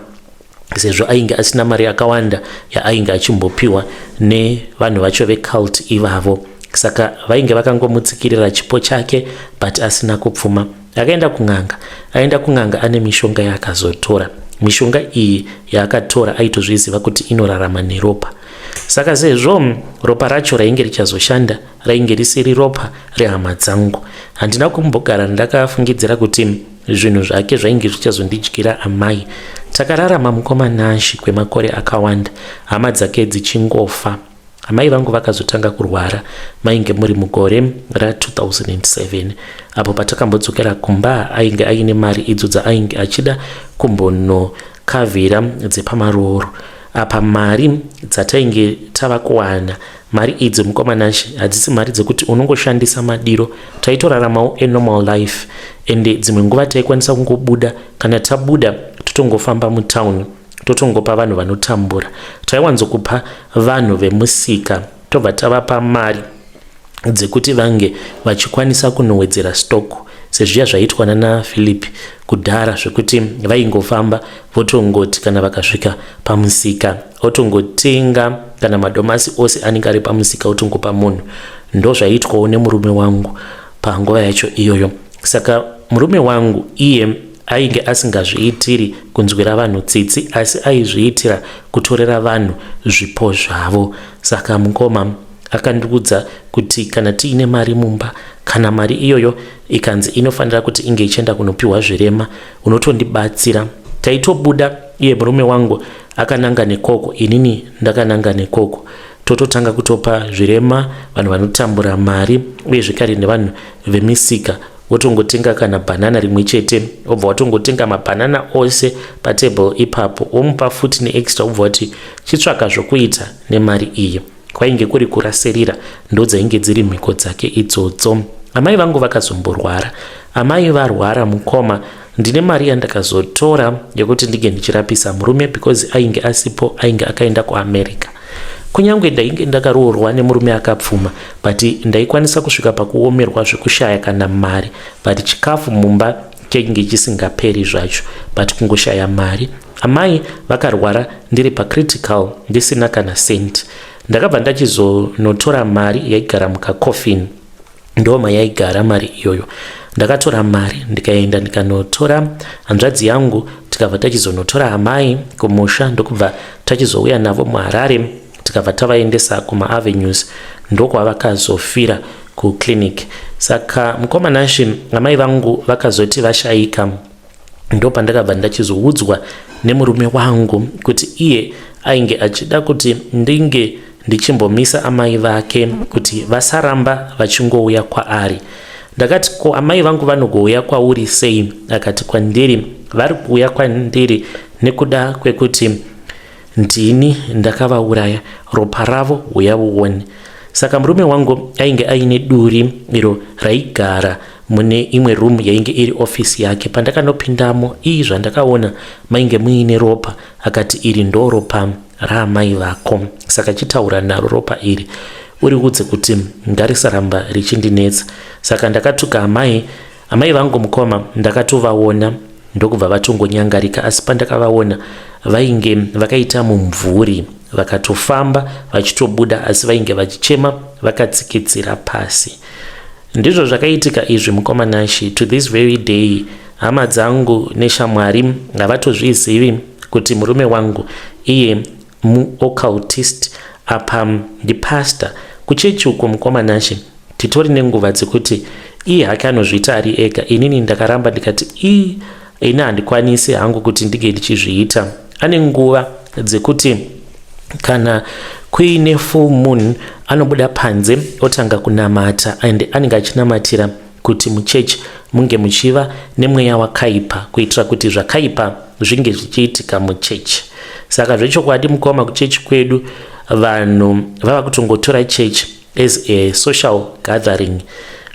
sezvo ainge asina mari yakawanda yaainge achimbopiwa nevanhu vacho vecult ivavo. Saka vainge vakangomutsikirira chipo chake, but asina kupfuma. Akaenda kun'anga. Aenda kun'anga, ane mishonga yaakazotora. Mishonga iyi yaakatora aitozviziva kuti inorarama neropa. Saka sezvo ropa racho rainge richazoshanda rainge risiri ropa rehama dzangu, handina kumbogara ndakafungidzira kuti zvinhu zvake zvainge zvichazondidyira amai. Takararama, mukoma Nashi, kwemakore akawanda, hama dzake dzichingofa. Amai vangu vakazotanga kurwara mainge muri mugore ra2007, apo patakambodzokera kumba ainge aine mari idzo dzaainge achida kumbonokavhira dzepamarooro. Apa mari dzatainge tava kuwana, mari idzi, mukoma Nashi, hadzisi mari dzekuti unongoshandisa madiro. Taitoraramawo anormal life, ende dzimwe nguva taikwanisa kungobuda. Kana tabuda, totongofamba mutauni, totongopa vanhu vanotambura. Taiwanzokupa vanhu vemusika, tobva tavapa mari. Dzekuti vange vachikwanisa kunowedzera stock sezviya zvaiitwa nana Philip kudhara zvekuti vaingofamba votongoti kana vakasvika pamusika otongotenga kana madomasi ose anenge ari pamusika otongopa munhu. Ndozvaiitwawo nemurume wangu panguva yacho iyoyo. Saka murume wangu iye ainge asingazviitiri kunzwira vanhu tsitsi asi aizviitira kutorera vanhu zvipo zvavo. Saka mukoma Akandiudza kuti kana tiine mari mumba, kana mari iyoyo ikanzi inofanira kuti inge ichienda kunopiwa zvirema, unotondibatsira. Taitobuda iye murume wangu akananga nekoko, inini ndakananga nekoko. Tototanga kutopa zvirema, vanhu vanotambura mari uye zvekare nevanhu vemisika. Wotongotenga kana banana rimwe chete, wobva watongotenga mabanana ose patable ipapo, womupa futi neextra wobva wati chitsvaka zvokuita nemari iyi. Kwainge kuri kurasirira ndodzainge dziri mhiko dzake idzodzo. Amai vangu vakazomborwara. Amai varwara mukoma ndine mari yandakazotora yekuti ndinge ndichirapisa murume because ainge asipo ainge akaenda kuAmerica. Kunyange ndainge ndakaroorwa nemurume akapfuma but ndaikwanisa kusvika pakuomerwa zvekushaya kana mari but chikafu mumba chainge chisingaperi zvacho but kungoshaya mari. Amai vakarwara ndiri pacritical ndisina kana cent. Ndakabva ndachizonotora mari yaigara mukacoffin. Ndoma yaigara mari iyoyo. Ndakatora mari ndikaenda ndikanotora hanzvadzi yangu tikabva tachizonotora amai kumusha ndokubva tachizouya navo muHarare tikabva tavaendesa kumaavenues ndokwavakazofira kuclinic. Saka mukoma Nashe amai vangu vakazoti vashaika. Ndopandakabva ndachizoudzwa nemurume wangu kuti iye ainge achida kuti ndinge ndichimbomisa amai vake kuti vasaramba vachingouya kwaari. Ndakati ko amai vangu vanogouya kwauri sei? Akati kwandiri vari kuuya kwandiri nekuda kwekuti Ndini ndakavauraya, ropa ravo huya uone. Saka murume wangu ainge aine duri iro raigara mune imwe room yainge iri office yake. Pandakanopindamo ii zvandakaona mainge muine ropa akati iri ndoropa raamai vako. Saka chitaura naro ropa iri uriudze kuti ngarisaramba richindinetsa. Saka ndakatuka amai Amai vangu mukoma ndakatovaona ndokubva vatongonyangarika asi pandakavaona vainge vakaita mumvuri vakatofamba vachitobuda asi vainge vachichema vakatsikitsira pasi. Ndizvo zvakaitika izvi mukoma Nashy to this very day hama dzangu neshamwari havatozvizivi kuti murume wangu iye muoccultist apa ndipastor kuchechi uko mukoma Nashe titori nenguva dzekuti iye hake anozviita ari ega inini ndakaramba ndikati ii ini handikwanisi hangu kuti ndinge ndichizviita ane nguva dzekuti kana kuine full moon anobuda panze otanga kunamata and anenge achinamatira kuti muchechi munge muchiva nemweya wakaipa kuitira kuti zvakaipa zvinge zvichiitika muchechi saka zvechokwadi mukoma kuchechi kwedu vanhu vava kutongotora chechi as a social gathering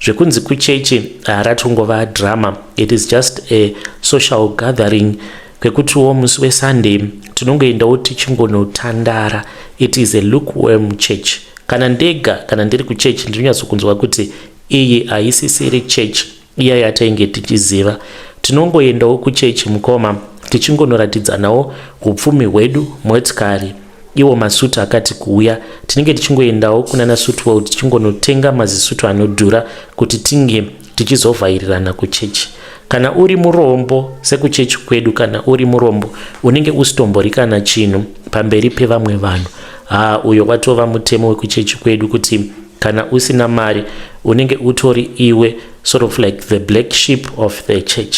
zvekunzi kuchechi haratongova drama it is just a social gathering kwekutiwo musi wesunday tinongoendawo tichingonotandara it is a lukewarm church kana ndega kana ndiri kuchechi ndinonyatsokunzwa kuti Iyi haisisiri church iya yatainge tichiziva. Tinongoendawo kuchechi mukoma tichingonoratidzanawo hupfumi hwedu, motikari, iwo masutu akati kuuya. Tinenge tichingoendawo kunana Suit World tichingonotenga mazisutu anodhura kuti tinge tichizovhairirana kuchechi. Kana uri murombo sekuchechi kwedu, kana uri murombo unenge usitombori kana chinhu pamberi pevamwe vanhu. Haa uyo watova mutemo wekuchechi kwedu kuti Kana usina mari unenge utori iwe sort of like the black sheep of the church.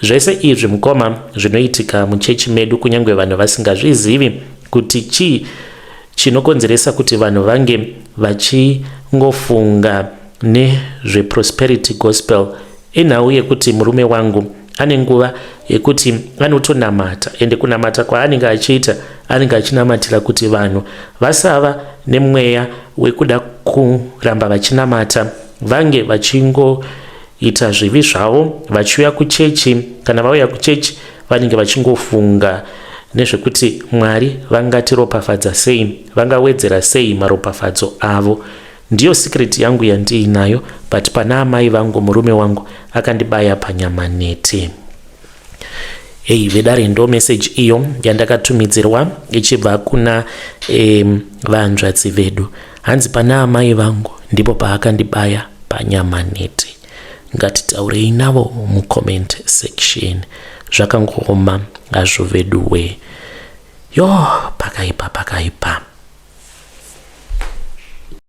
Zvese izvi mukoma zvinoitika muchechi medu kunyange vanhu vasingazvizivi kuti chii chinokonzeresa kuti vanhu vange vachingofunga nezveprosperity gospel Inhau yekuti murume wangu ane nguva yekuti anotonamata ende kunamata kwaanenge achiita anenge achinamatira kuti vanhu vasava nemweya wekuda kuramba vachinamata vange vachingoita zvivi zvavo vachiuya kuchechi kana vauya kuchechi vanenge vachingofunga nezvekuti mwari vangatiropafadza sei vangawedzera sei maropafadzo avo. Ndiyo secret yangu yandiinayo, but pana amai vangu murume wangu akandibaya panyama nhete. Hei vedare, ndo message iyo yandakatumidzirwa ichibva kuna vanzvadzi vedu. Hanzi pana amai vangu ndipo paakandibaya panyama nhete. Ngatitaurei navo mucomment section. Zvakangooma hazvo veduwe. Yo, pakaipa.